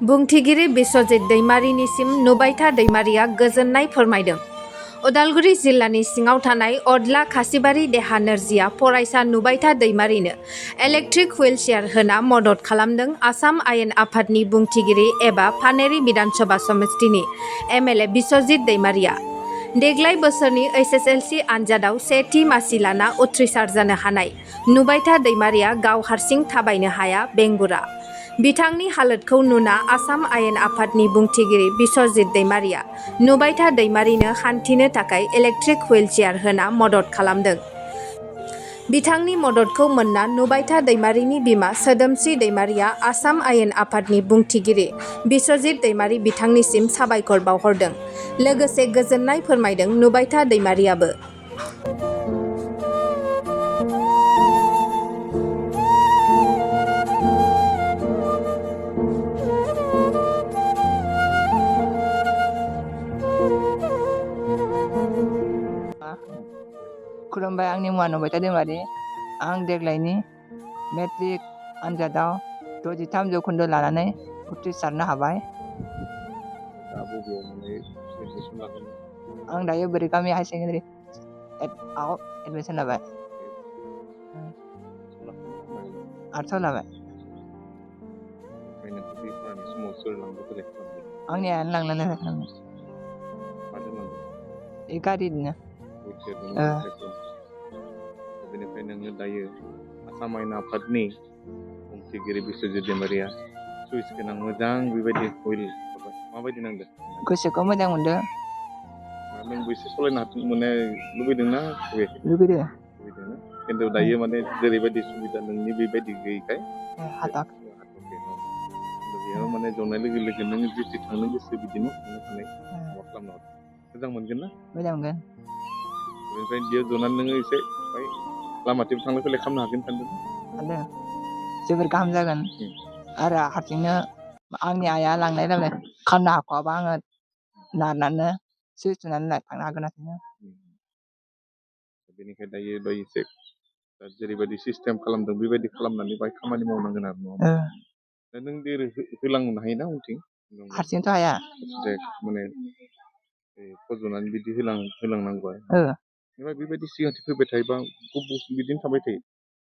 बुंथिगिरि बिश्वजित दैमारिनिसिम नुबायथा दैमारिया गोजोननाय फोरमायदों। उदालगुरि जिल्लानि सिङाव थानाय अदला खासिबारि देहा नोरजिया फरायसा नुबायथा दैमारिनो इलेक्ट्रिक हुइलचेयार होना मदद खालामदों आसाम आयेन आफादनि बुंथिगिरि एबा पानेरि बिधानसभा समितिनि एमएलए बिश्वजित दैमारिया। देग्लाय बोसोरनि एसएसएलसी आनजादाव सेथि मासि लाना उथ्रिसार जानो हानाय नुबायथा दैमारिया गाव हारसिं थाबायनो हाया बेंगुरा। बिथांनि हालोदखौ नुना आसाम आयेन आफादनि बुंथिगिरि बिश्वजित दैमारिया नुबायथा दैमारिनो हान्थिनो थाखाय इलेक्ट्रिक हुइलचेयार होना मदद खालामदों। बिथांनि मददखौ मोनना नुबायथा दैमारिनि बिमा सोदोमस्रि दैमारिया आसाम आयेन आफादनि बुंथिगिरि बिश्वजित दैमारि बिथांनिसिम साबायखर बावहरदों। लोगोसे गोजोननाय फोरमायदों नुबायथा दैमारियाबो। खुलुमबाय, आंनि मुङा नुबायथा दैमारि। आं देग्लायनि मेट्रिक आनजादाव 63 जौखोन्दो लानानै उथ्रिसारनो हाबाय। आं दायो बोरिगामि हाई सेकेन्डारि आव एडमिसन लाबाय। आर्ट्सआव लाबाय। आंनि आइयानो लांनानै होखादोंमोन। गारिजोंनो। बेनिफ्राय नोङो दायो आसाम आयेन आफादनि बुंथिगिरि बिश्वजित दैमारिया सुइस गोनां मोजां बेबायदि हुइल माबायदि नांदों? गोसोखौ मोजां मोनदों। नोंबो एसे सालायनो माने लुबैदोंना लुबैदों खिन्थु दायो माने जेरैबायदि सुबिदा नोंनि बेबायदि गैयैखाय हाथाखै। बेयाव माने जनाय लोगो लोगो नों जेथि थांनो गोसो बिदिनो थांनो हानाय माबा खालामनो हागोन। मोजां मोनगोन ना? मोजां मोनगोन। बेनिफ्राय बेयाव जनानै नोङो एसे लामाथिं थांलाय फैलाय खालामनो हागोन सानदों? सानदों जोबोर गाहाम जागोन। आरो हारसिंनो आंनि आइया लांनाय खालामनो हाख'आबा आङो नारनानै सुइस थुनानै थांनो हागोन हारसिंनो। बेनिखायनो दायो एसे जेरैबायदि सिस्टेम खालामदों बेबायदि खालामनानै बाहाय खामानि मावनांगोन आरो नङा? दा नों देरै होलांनो हायोना उनथिं? हारसिंथ' हाया। माने फज'नानै बिदि होलांनांगौ आरो। ओमफ्राय बेबायदि सिगांथिं फैबाय थायोबा बिदिनो थाबाय थायो?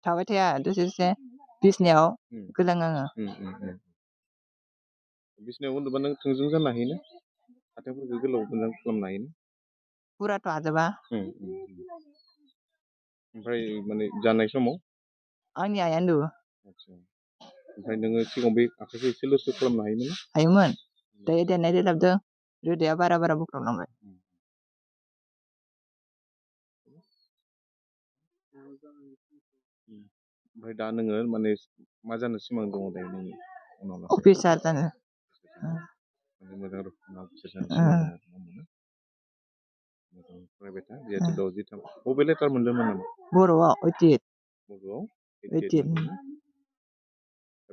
थाबाय थाया, दसे दसे बिसनायाव गोलाङो आङो। बिसनायाव उन्दुबा नों थोंजों जानो हायोना? आथिंफोरखौ गोलाव मोजां खालामनो हायोना? फुराथ' हाजोबा। ओमफ्राय माने जानाय समाव? आंनि आइयानो दौओ। ओमफ्राय नोङो सिगाङाव बे आखाइखौ एसे लोरसो खालामनो हायोमोन ना? हायोमोन। दायो देरनाय देरलाबदों, रोदाया बारा बुख्राबलांबाय। ओमफ्राय दा नोङो माने मा जानो सिमां दङ दायो नोंनि उनाव? अफिसार जानो। मोजां रोखोमनि अफिसार जानो सिमां दङ। मोजां फरायबाय था। जिहेथु 63 बबे लेटार मोनदोंमोन नामा? बर'आव 88। बर'आव 88 मोनदों।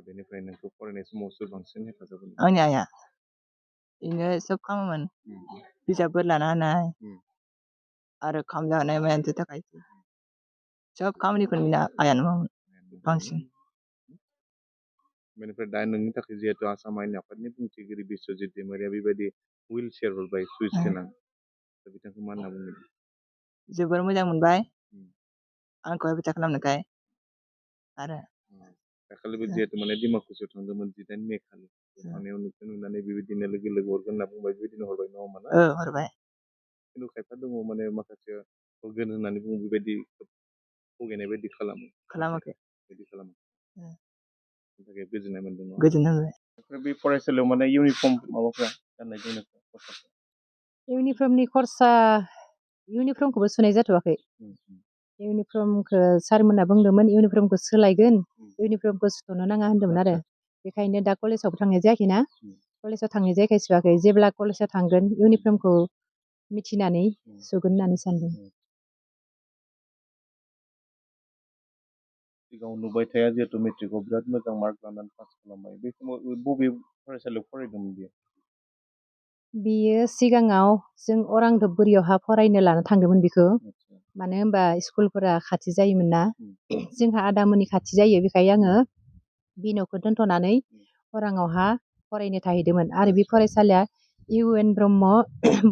बेनिफ्राय नोंखौ फरायनाय समाव सोर बांसिन हेफाजाब होदों? आंनि आइया। बेनो सब खालामोमोन। बिजाबफोर लाना होनाय आरो खाम जानाय मानसि थाखाय सब खामानिखौनो आइयानो मावोमोन बांसिन। बेनिफ्राय दा नोंनि थाखाय जिहेतु आसाम आयेन आफादनि बुंथिगिरि बिश्वजित दैमारिया बेबायदि हुइलचेयार हरबाय सुइस गोनां, दा बिथांखौ मा होनना बुंगोन? जोबोर मोजां मोनबाय आंखौ हेफाजाब खालामनायखाय। आरो दाखालिबो जिहेतु माने डिमाकुसियाव थांदोंमोन 18 मे खालि थांनायाव नोंखौ नुनानै बेबायदिनो लोगो हरगोन होनना बुंबाय, बेबायदिनो हरबाय नङा होमबा ना? हरबाय। खिन्थु खायफा दङ माने माखासे होगोन होननानै बुङो बेबायदि थगायनाय बायदि खालामो। खालामाखै। बिदि खालामो। थाखाय गोजोननाय मोनदों। गोजोननाय मोनबाय। ओमफ्राय बे फरायसालियाव माने इउनिफर्म माबाफ्रा गाननाय जोमनायफ्रा इउनिफर्मनि खरसा इउनिफर्मखौबो सुनाय जाथ'वाखै। इउनिफर्मखौ सारमोनहा बुंदोंमोन इउनिफर्मखौ सोलायगोन, इउनिफर्मखौ सुथ'नो नाङा होन्दोंमोन आरो। बेखायनो दा कलेजावबो थांनाय जायाखैना, कलेजाव थांनाय जायाखै जेब्ला कलेजाव थांगोन इउनिफर्मखौ मिथिनानै सुगोन होननानै सानदों। सिगाङाव नुबाय थाया जिहेतु मेट्रिकआव बिराद मोजां मार्क लानानै पास खालामबाय, बे समाव बबे फरायसालियाव फरायदोंमोन बियो? बियो सिगाङाव जों अरां धुपगुरियावहा फरायनो लाना थांदोंमोन बिखौ। मानो होनबा स्कुलफोरा खाथि जायोमोन ना, जोंहा आदामोननि खाथि जायो, बेखायनो आङो बि न'खौ दोनथ'नानै अराङावहा फरायनो थाहैदोंमोन आरो बे फरायसालिया इउ एन ब्रह्म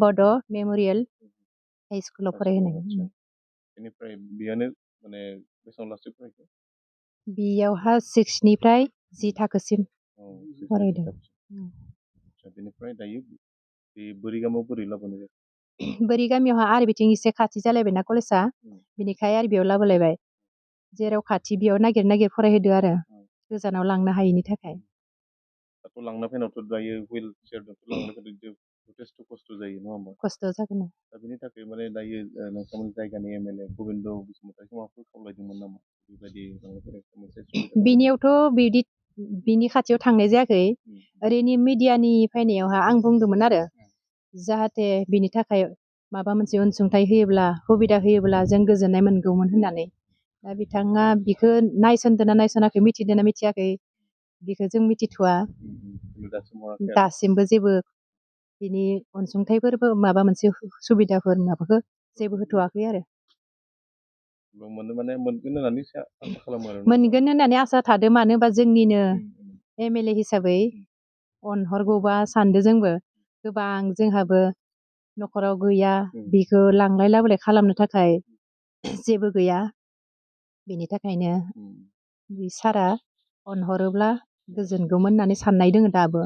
बड' मेम'रियेल हाइ स्कुलाव फरायहोनाय बेनिफ्राय बेयानो माने बेसेबां लासै फरायखो? बेयावहा 6निफ्राय 10 थाखोसिम औ फरायदों। आदसा बेनिफ्राय दायो बे बोरिगामाव बोरै लाबोनाय जाखो? बोरि गामियावहा आरो बिथिं एसे खाथि जालायबायना कलेजआ बिनिखाय आरो बेयाव लाबोलायबाय जेराव खाथि बेयाव नागिर फरायहोदो आरो गोजानाव लांनो हायैनि थाखाय दाथ' लांना फैनायावथ' दायो हुइल चेयारजोंथ' लांनो फैदों जथेस्थ' खस्थ' जायो नङा होमबा? खस्थ' जागोन दा बेनि थाखाय माने दायो नोंथांमोननि जायगानि एमएलए गबिन्द बसुमतारिखौ माबाफोर खावलायदोंमोन नामा बेबायदि लांलाय फैलायखौ मोनसे सुबिदा बिनियावथ' बिनि खाथियाव थांनाय जायाखै ओरैनो मिडियानि फैनायावहा आं बुंदोंमोन आरो जाहाथे बिनि थाखाय माबा मोनसे अनसुंथाइ होयोब्ला सुबिदा होयोब्ला जों गोजोननाय मोनगौमोन होननानै दा बिथाङा बिखौ नायसनदोंना नायसनाखै मिथिदोंना मिथियाखै बेखौ जों मिथिथ'वा दासिमबो जेबो बिनि अनसुंथाइफोरबो माबा मोनसे सुबिदाफोर माबाखौ जेबो होथ'वाखै आरो माने मोनगोन होननानै आसा खालामो आरो मोनगोन होननानै आसा थादों मानो होनबा जोंनिनो एमएलए हिसाबै अनहरगौबा सानदों जोंबो गोबां जोंहाबो न'खराव गैया बिखौ लांलाय लाबोलाय खालामनो थाखाय जेबो गैया बेनि थाखायनो बे सारा अनहरोब्ला गोजोनगौमोन होननानै साननाय दोङो दाबो